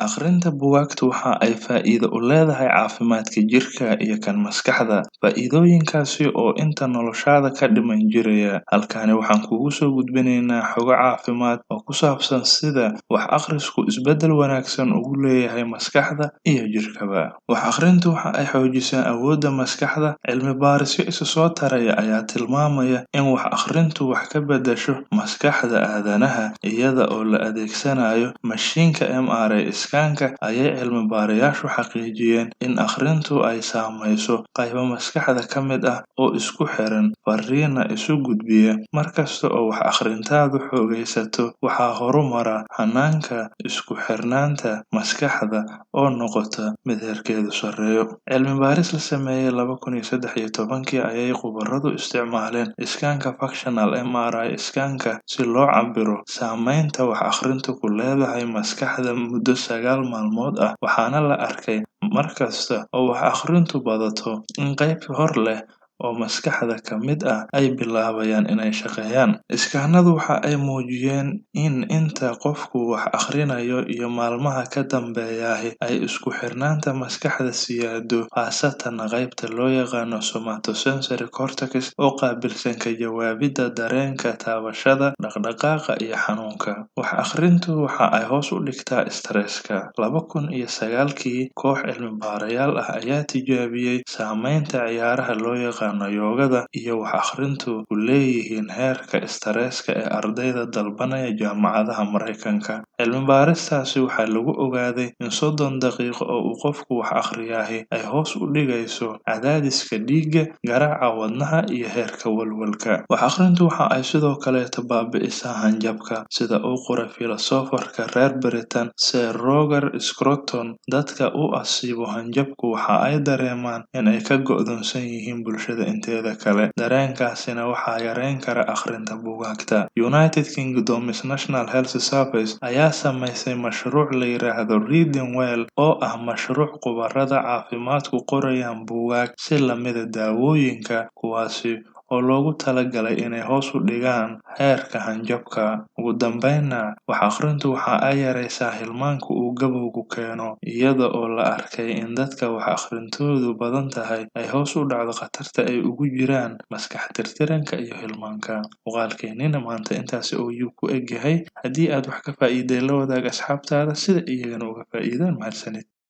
Akhrinta buugaagtu waxa ay faa'iido u leedahay caafimaadka jirka iyo kan maskaxda, faa'iidooyinkaasi oo inta noloshaada ka dhiman jiraya. Halkani waxaan kuugu soo gudbinaynaa xogo caafimaad oo ku saabsan sida wax akhrisku isbeddel wanaagsan ugu leeyahay maskaxda iyo jirkaba. Wax akhrintu waxa ay xoojisaa awoodda maskaxda. Cilmi baarisyo isa soo taraya ayaa tilmaamaya in wax akhrintu wax ka beddesho maskaxda aadanaha. Iyada oo la adeegsanayo mashiinka MRI scan-ka ayay cilmi baarayaashu xaqiijiyeen in akhrintu ay saamayso qaybo maskaxda ka mid ah oo isku xiran, farriinna isu gudbiya. Mar kasta oo wax akhrintaadu xoogaysato, waxaa horumara hannaanka isku xirnaanta maskaxda oo noqota mid heerkeedu sarreeyo. Cilmi baaris la sameeyay 2013 ayay khubaradu isticmaaleen iskaanka functional MRI scan-ka si loo cabbiro saameynta wax akhrintu ku leedahay maskaxda muddo 9 maalmood ah, waxaana la arkay markasta oo wax akhrintu badato in qayb hor leh oo maskaxda ka mid ah ay bilaabayaan inay shaqeeyaan. Iskaanadu waxa ay muujiyeen in inta qofku wax akhrinayo iyo maalmaha ka dambeeyaahi ay isku xirnaanta maskaxda siyaaddo, khaasatan qaybta loo yaqaan somatosensory cortex oo qaabilsan ka jawaabidda dareenka taabashada, dhaqdhaqaaqa, iyo xanuunka. Wax akhrintu waxa ay hoos u dhigtaa stresska. 2009kii, koox cilmi baarayaal ah ayaa tijaabiyay saameynta ciyaaraha loo yaqaan yoogada iyo wax akhrintu ku leeyihiin heerka istareeska ee ardayda dalbanaya jaamacadaha Maraykanka. Cilmi baaristaasi waxaa lagu ogaaday in 30 daqiiqo oo uu qofku wax akhriyaahi ay hoos u dhigayso cadaadiska dhiigga, garaaca wadnaha, iyo heerka walwalka. Wax akhrintu waxa ay sidoo kaleeto baabi'isaa hanjabka. Sida uu qoray filosofarka reer Britain Sir Roger Scruton, dadka uu asiibo hanjabku waxa ay dareemaan in ay ka go'doonsan yihiin bulshada inteeda kale, dareenkaasina waxaa yareyn kara akhrinta buugaagta. United Kingdom's National Health Service ayaa samaysay mashruuc la yiraahdo Reading Well, oo ah mashruuc khubarada caafimaadku qorayaan buugaag si la mid ah daawooyinka, kuwaasi oo loogu talagalay inay hoos u dhigaan heerka hanjabka. Ugu dambeynna, wax akhrintu waxa ay yareysaa hilmaanka uu gabowgu keeno, iyada oo la arkay in dadka wax akhrintoodu badan tahay ay hoos u dhacdo khatarta ay ugu jiraan maskax tirtiranka iyo hilmaanka. Muuqaalkeennina maanta intaasi ayuu ku egyahay. Haddii aad wax ka faa'iiday, la wadaag asxaabtaada sida iyagana uga faa'iidaan. Mahadsanid.